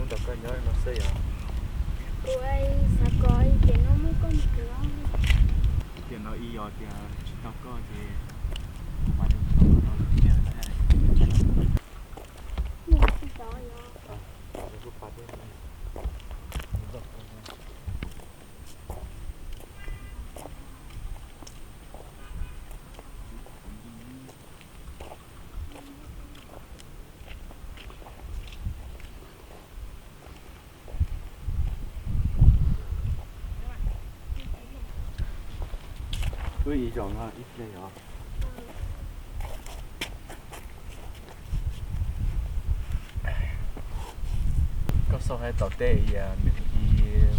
Tau koj nyob no xwb yog? Kuv xav kom ib tiam no muab koj mus kov. Ib tiam no ib yog tias tsis tau koj ces kuv mam li tau koj no lawm thiab. Mus tsis tau yog. Wb ib zaug no ib pliag yog. Koj xauj hais tom tej nws ib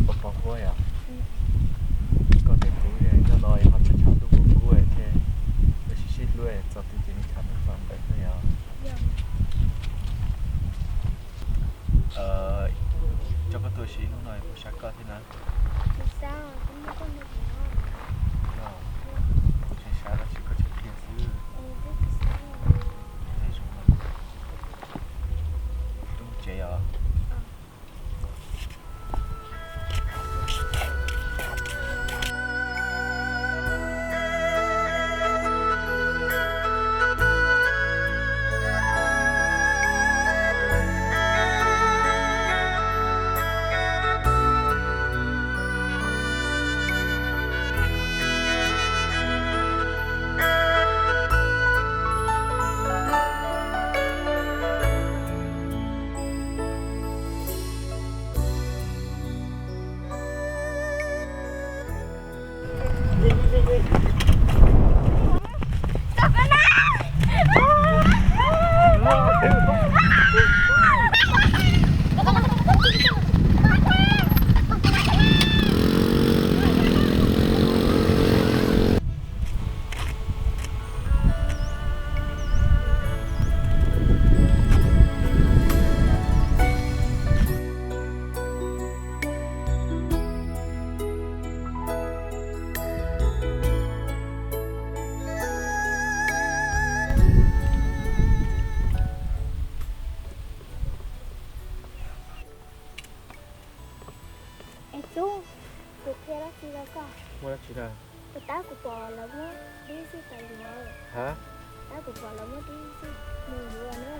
pos pos huab yom? Koj thiab kuv nyob no ho tshav tshav ntuj kub kub thiab, sib sib hlub txog twg ces nws tshav ntuj fam ntawd xwb yom. Coj koj tuaj ib hnub no puas sab koj thiab na? Tsis sab, tsis sab tab sis koj tsis qhia xwb. Zoo no, wb mus tsev os. Es tub, kuv qhia dab tsi rau koj? Muaj dab tsi na? Tab kuv pom lawv muab dib xwb tas li no. Ha? Tab kuv pom lawv muab dib xwb, mus yuav na.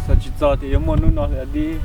Xav tsis txog tias yuav muaj hnub no li dib.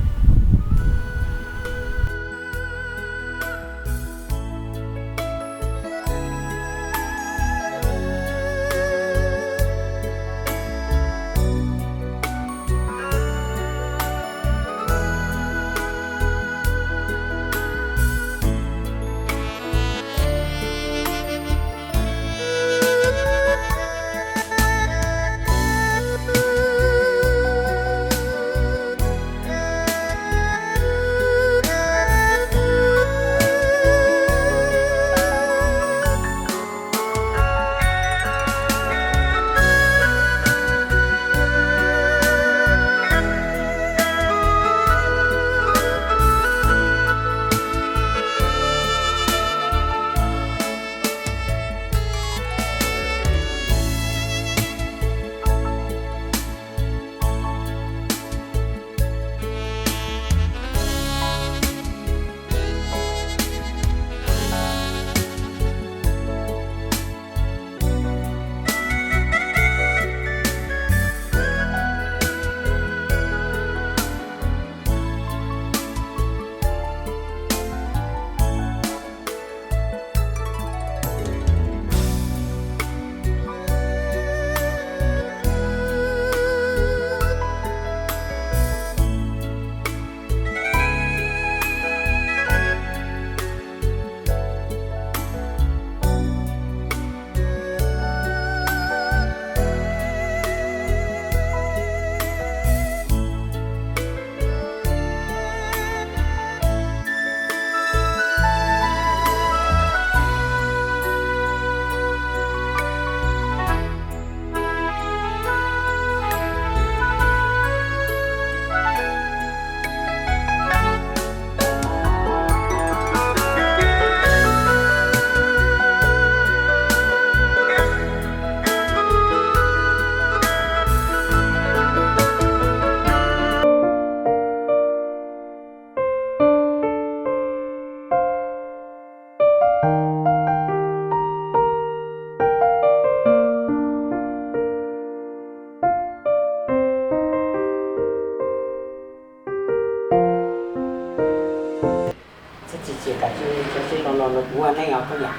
Ces kav tsij tso siab los los nrog kuv ua neej os koj niam.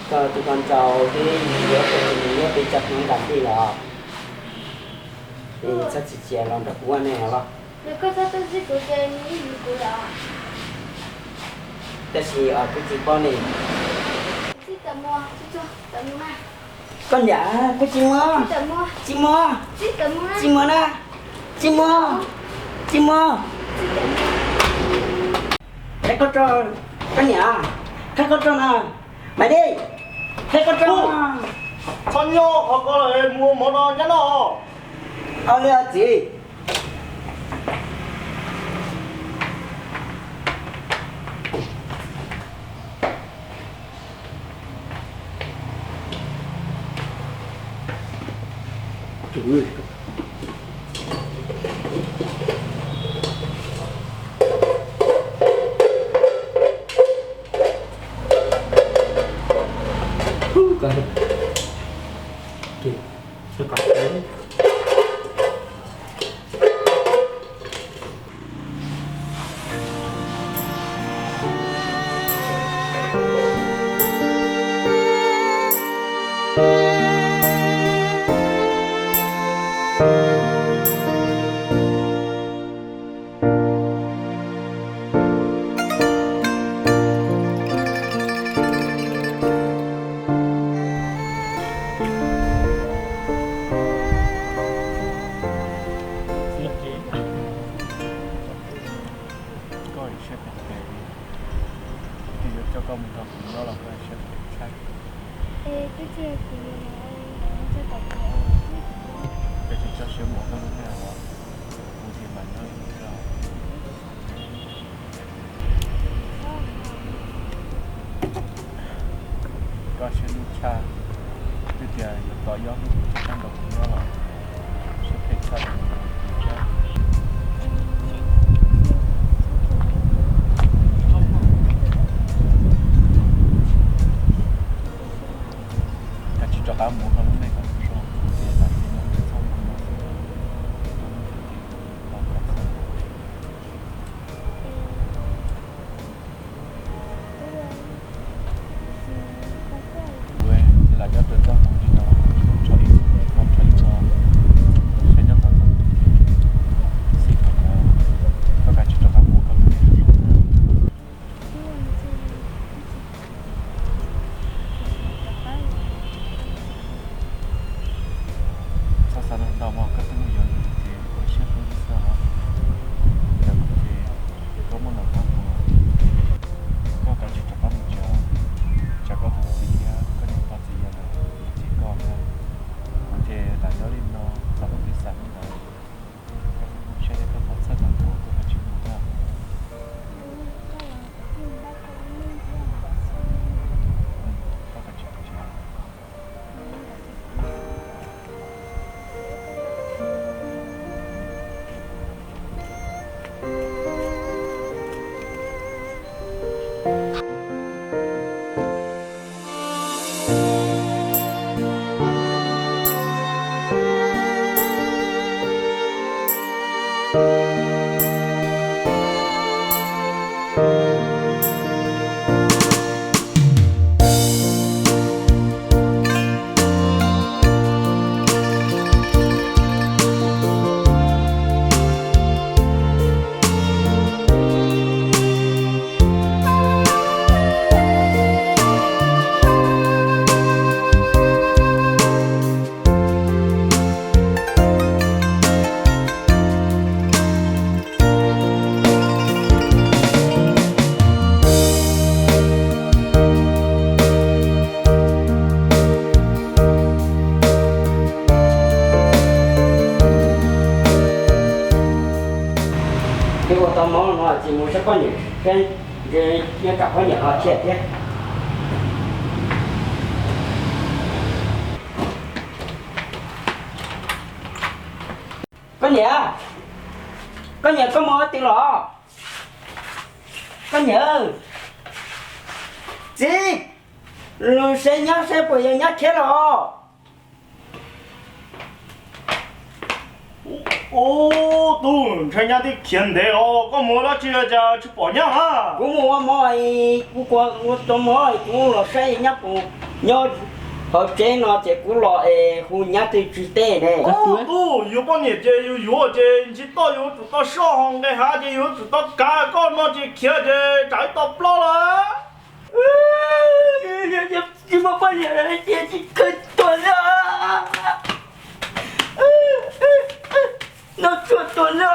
Koj tus ko ntsaus twb yuav tus nws nyob peb tsoom hmoob nram ntej los, es txhob txhij cia los nrog kuv ua neej os los. Tab sis kuv tsis paub ne. Koj niam, kuv tsis mus, tsis mus, tsis mus na, tsis mus, tsis mus. Qheb koj roj, koj niam, qheb koj roj na, Maiv Dej, qheb koj roj. Txhob nyob qhov ko lawm, mus ua mov no nyab noj. Au li txiv. Koj siab phem phem, twb yuav coj koj mus nrog kuv nyob los koj siab phem tshaj. Koj tsis tso siab mus koj lub neej los, kuv thiaj mam nyob li koj. Koj siab lub tshaj, twb tias yuav tos ib ob hnub kuv thiaj tau nrog kuv nyob los, siab phem tshaj li mus thiab. Kav tsij rov qab mus koj lub neej kom zoo, kuv ces lam li no txhob mus no xwb, koj lub neej ces tau kom txhob mus. Kuv lam nyob rau txoj hmoov li no, nrho ib, nrho ib no, saib nyob txog txoj hmoov xij thaum ntawd, koj kav tsij rov qab mus koj lub neej. Txhob xav ntau ntau mog, koj twb mus yuav nws ces ua siab hlub nws xwb os. Yog kuv ces koj muaj noj qab mus, koj kav tsij rov qab mus tsev, tsam koj tus txiv thiab koj niam pog txiv yawg lawv cem koj na. Kuv ces lam nyob li no, txog lub tis xav li ntawd, koj kuj saib koj paub txhawj koj tus koj kav tsij mus na. Koj kav tsij mus tsev. Ces ua tau mov no ces mus saib poj niam, nyob tsam poj niam no thiaj thiab. Koj niam, koj niam, koj mus ua twg los? Koj niam, txiv, los saib nyob saib puas yog nyob thiab los? Ub, Tub, ntshai nyab twb khiav ntev os, koj mus ua dab tsi cas tsis pom nyab hab? Kuv mus ua mov, kuv ua tau mov kuv los saib nyab puas nyob hauv tsev no ces kuv los es hu nyab twb tsis teb ne. Tub, yus poj niam ces yus yuav ces ntsib toj yus yuav tsum tau soj, ho nqe hav ces yus yuav tsum tau kav, koj no ces khiav ces tsam ib tau plaub lawm. Tsis muaj poj niam ces tsis kawg tuag li. Noj tshuaj tuag li.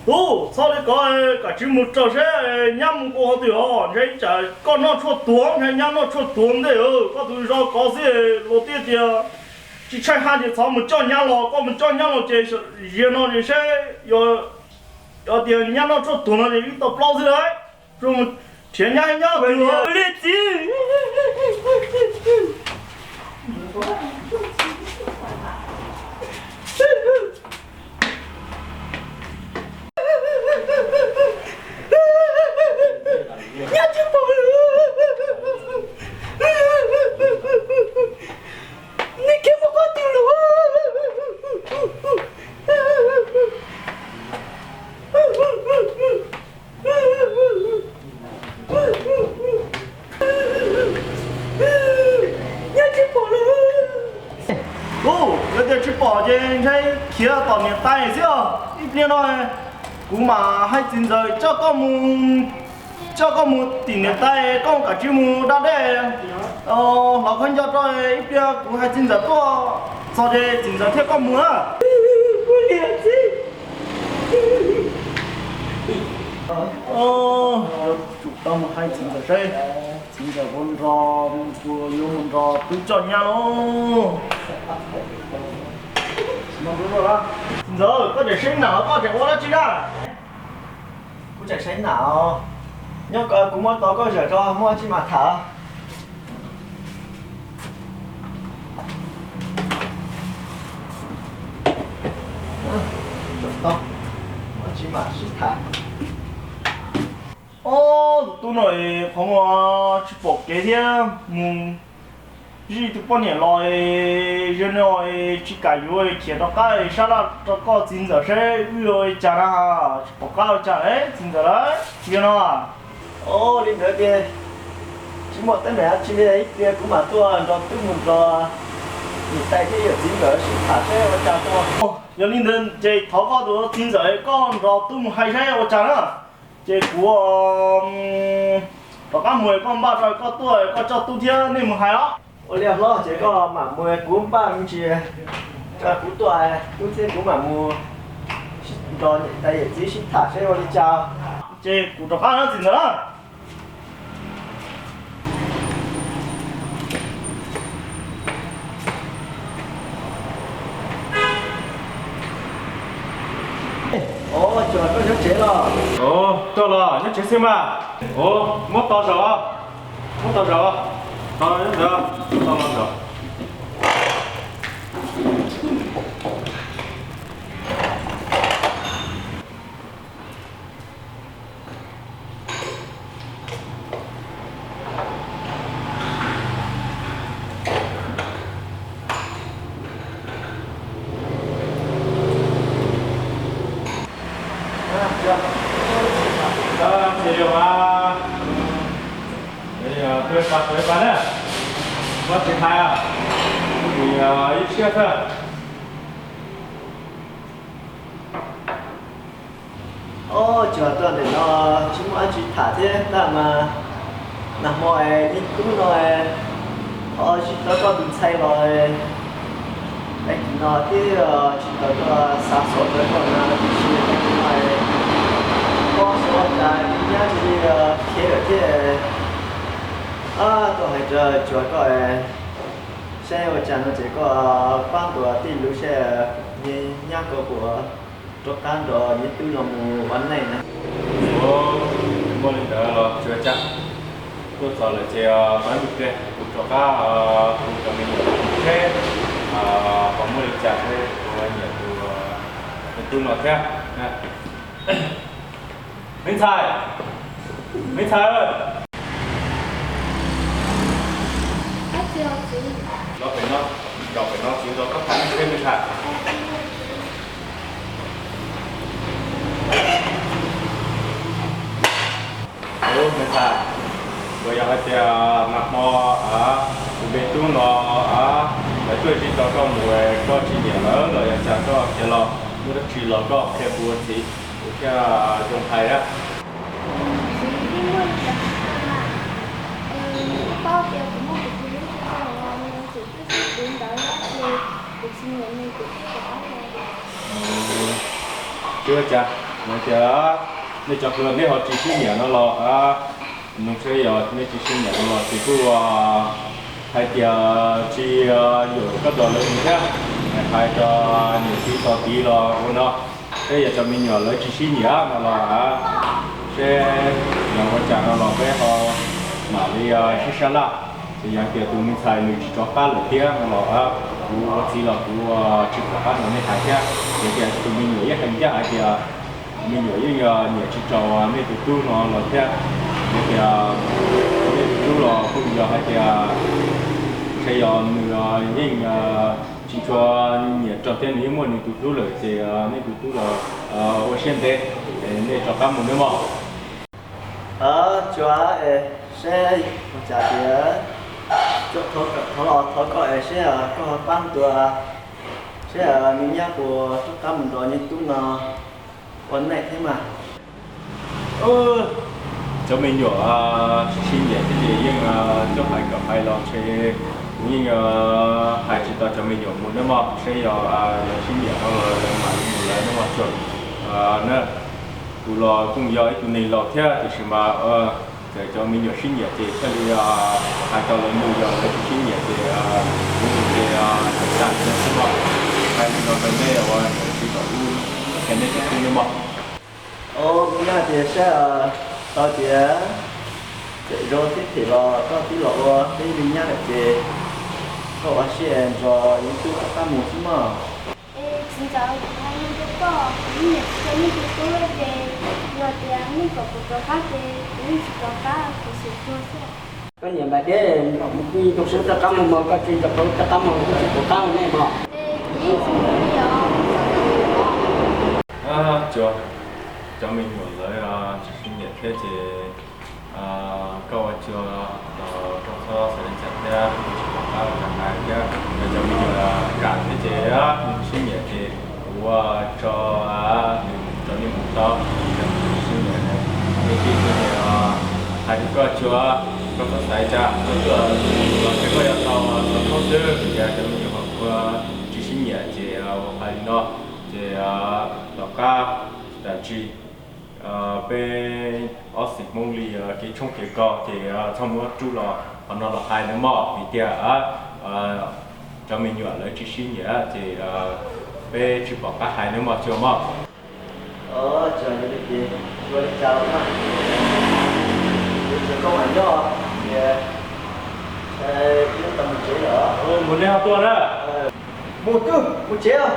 Tub, txhob li ko, kav tsij mus raws seb nyab mus nkaus hauv twg os, ntshe ib tsam koj noj tshuaj tuag, ntshe nyab noj tshuaj tuag ntej, koj tus zog kov xwb, luag twb tias tsis tshaib hab ces txhob mus coj nyab los, koj mus coj nyab los ces ziag no ces seb yog tias nyab noj tshuaj tuag no ces ib tau plaub xwb lawm. Tsuas mus nrhiav nyab nyob li txiv. Nyab tsis pom lawm. Nws khiav mus qhov twg lawm? Nyab tsis pom lawm. Ub, yog tias tsis pom ces ntshe khiav tom niam tais xwb os. Ib pliag no kuv mam hais txiv ntxawm coj koj mus, coj koj mus tim niam tais, koj kav tsij mus da dej, hlawv khaub ncaws rau, ib pliag kuv hais txiv ntxawm tuaj txog ces txiv ntxawm thiaj coj koj mus na. Yuav tsum tau mus hais txiv ntxawm seb txiv ntxawm puas nrog, puas yuav mus nrog tub coj nyab lauj. Txiv ntxawm, koj tseem saib nam, koj tseem ua dab tsi na? Kuv tseem saib nam os. Nyob kuv muab tau koj zawm tso, muaj dab tsi mam tham. Muaj dab tsi mam sib tham. Ob, tus tub no qhov muag tsis pom kev thiab mus zij tus poj niam los, yog no tsis kam yuav, khiav rov qab sab laj rau koj txiv ntxawm seb wb ua li cas na. Tsis pom qab ua cas txiv ntxawm lawm, yog no. Ua li ntawd tiag, tsis muaj teeb meem dab tsi li, ib pliag kuv mam tuaj nrog tub mus nrog niam tais thiab yawm txiv nkawd sib tham seb ua cas tso. Yog li ntawd ces thov koj tus txiv ntxawm koj nrog tub mus hais seb ua cas na. Ces kuv rov qab mus, koj npaj tso koj tuaj, koj coj tub thiab nej mus hais os. Ua li hlob, ces koj mam mus, kuv npaj me ntsis tso kuv tuaj, tub thiab kuv mam mus nrog niam tais yawm txiv sib tham seb ua li cas. Ces kuv rov qab na txiv ntxawm na. Os, Cuag, koj nyob tsev los? Tuaj los, nyob tsev xwb mas. Os, muab tau zaum, muab tau zaum. Tau nyob ntawd, tau los zaum. Ces yog mas, peb pab peb pab na, muab tsis hais, ib siab xwb. Ob, Cuag, tuaj ntawm no tsis muaj dab tsi tham thiab tab mas nag hmo es neb tub no ho tsis tau koj tus ntxhais los es, tag kis no twb tsis tau tuaj xa xov rau koj no tiam sis tag kis no es pob xov tas nyab cia li khiav lawm thiab. Tuaj hais rau Cuag koj saib ua cas no ces koj pab ntuas tij lus saib nyab koj puas rov qab nrog nyab tub no mus ua neej na. Muaj li ntawd los tsis ua cas, tuaj txog lawm ces pab ntuas pliag kuv rov qab hu cov me nyuam seb ho muaj li cas seb kuv nyiam tus me tub no thiab. Me ntxhais, me ntxhais, los pem no, los pem no txiv nrog koj tham ib pliag me ntxhais. Me ntxhais, tsuas yog hais tias nag hmo kuv me tub no lawv tuaj ntsib tau koj mus, koj tsis nyiam lawv los yog cas, koj khiav los muaj dab tsi los koj qhia kuv ua txiv, kuv thiaj zoo hais na. Txiv, twb muaj li cas mas, es kuv paub tias kuv muaj kuv tus hlub tshaj plaws los nws tseem tuaj txog kuv ntawd ces kuv tsis nyiam nws, kuv thiaj rov qab los. Tsis ua cas, no tias nej cov hluas nej ho tsis sib nyiam no los, nug seb yog nej tsis sib nyiam no los txiv kuj hais tias tsis yuam koj tos lawv mus thiab, hais txog niam txiv tos tid los ua no, seb yog cov me nyuam lawv tsis sib nyiam no los seb yog ua cas no los peb ho mam li sib sab laj. Ces yog tias tus me ntxhais nws tsis rov qab lawm thiab no los kuv ua txiv los kuv tsis rov qab nrog nej hais thiab. Ces tias tus me nyuam yeej hais ncaj hais tias me nyuam yeej nyiam tsis tau nej tus tub no los thiab. Ces tias nej tus tub los kuj yog hais tias ntshe yog nws yeej tsis tshua nyiam raug thiab, nws yeej muaj nws tus hlub lawm ces nej tus tub los ua siab ntev, nej rov qab mus nawb mog. Tsuas, saib ua cas tias, thov los thov koj es seb koj ho pab tua, seb me nyab puas rov qab mus nrog nws tub no ua neej thiab mas. Cov me nyuam sib nyiam thiab ces yeej coj hais kom hais los ntshe kuv yeej hais tsis tau cov me nyuam mus nawb mog, seb yog lawv sib nyiam no los lawv mam li mus lawm nawb mog tsuas na. Kuv los kuj yog ib tug neeg laus thiab tiam sis mas txawm cov me nyuam sib nyiam ces thiaj li hais tau lawv mus, yog lawv tsis sib nyiam ces kuv mus ces txawm tas li no xwb mog. Hais li no rau nej uas sib tom ub, qhia nej tsis pub nawb mog. Kuv yog tias saib tau tias txawm zoo thiab phem los koj twb los ua peb me nyab lawm ces koj ua siab nrog yus tub rov qab mus xwb mog. Es txiv ntxawm, kuv hais li rau koj, kuv yeej nyiam tsis tau nej tus tub ces yog tias nej kom kuv rov qab ces kuv yeej tsis rov qab, kuv xav tuag xwb. Koj niam npais deb, kuv rov qab mus mas koj tsis rov qab mus kuv tsis rov qab nej mog. Es kuv yeej tsis mus li os. Cov me nyuam lawv tsis sib nyiam thiab ces koj ua tsuas los koj txhob xav li cas thiab, tsis pom qab ua cas hais thiab. Yog cov me nyuam kam thiab ces nws sib nyiam ces kuv ua tso nws rov niaj mus tau. Yog nws sib nyiam, nws tsis sib nyiam, hais rau koj tsuas, koj txhob xav li cas, koj tuaj los ces koj yuav tau xav paub xwb. Tias cov me nyuam ho ua tsis sib nyiam ces ua hais li no, ces tom qab tam sim peb ob xeem Hmoob li kev tshoob kev kos ces txhob muab rub los qhov no los hais nawb mog, vim tias cov me nyuam lawv tsis sib nyiam ces peb tsis pom qab hais nawb mog tsuas mog. Ua li cas los mas, koj mam nyob, mus nej ho tuaj na. Mus twg mus tsev os.